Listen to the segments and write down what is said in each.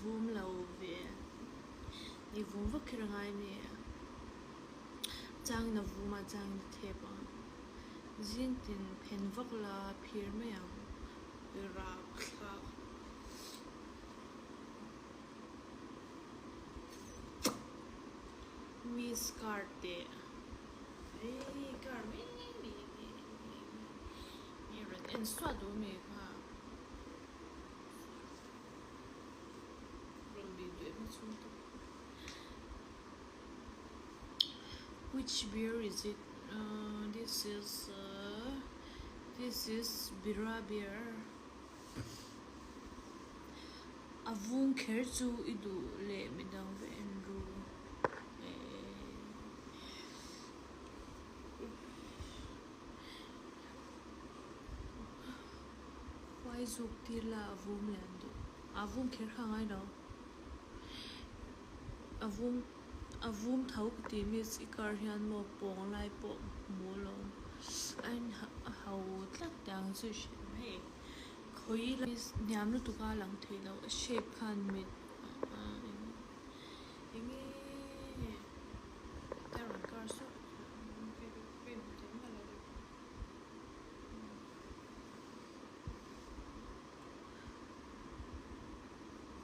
vum lo ve. Nei vum vak kher a ngai mi. Changin a vum a, changin a thep a. Zing tin phen vak la phir mai ang. Rapthlak. Miss car teh. Eii car mai mai mai mai rawn en suah duh mi kha. Rawn bih duh em chhung tak. Which beer is it? Uh, this is uh, this is Bira beer. A vung kher chu i duh leh midang va en ru. Huai zuk tir la a vum leh an duh. A vum kher kha a ngai lo. A vum a vum tho ka ti miss i car hian maw pawng lai pawh hmu alawm. A in a ho tlat teh ang chu i hria em hei. Khawi lai hniam lutuk a lang thei lo a shape khan mit eng nge a rawn kar suah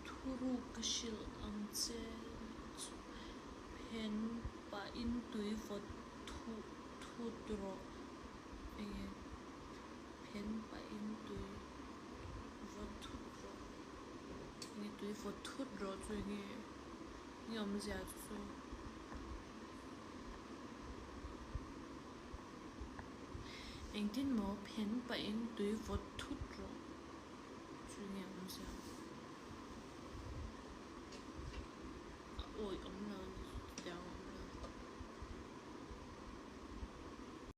Thuruk ka hrilh ang che chu phen pahin tui vawt thut rawh eng nge. Phen pahin tui vawt thut rawh. Enge tui vawt thut rawh chu enge enge awmzia chu chu. Engtin maw phen pahin tui vawt thut rawh chu enge awmzia.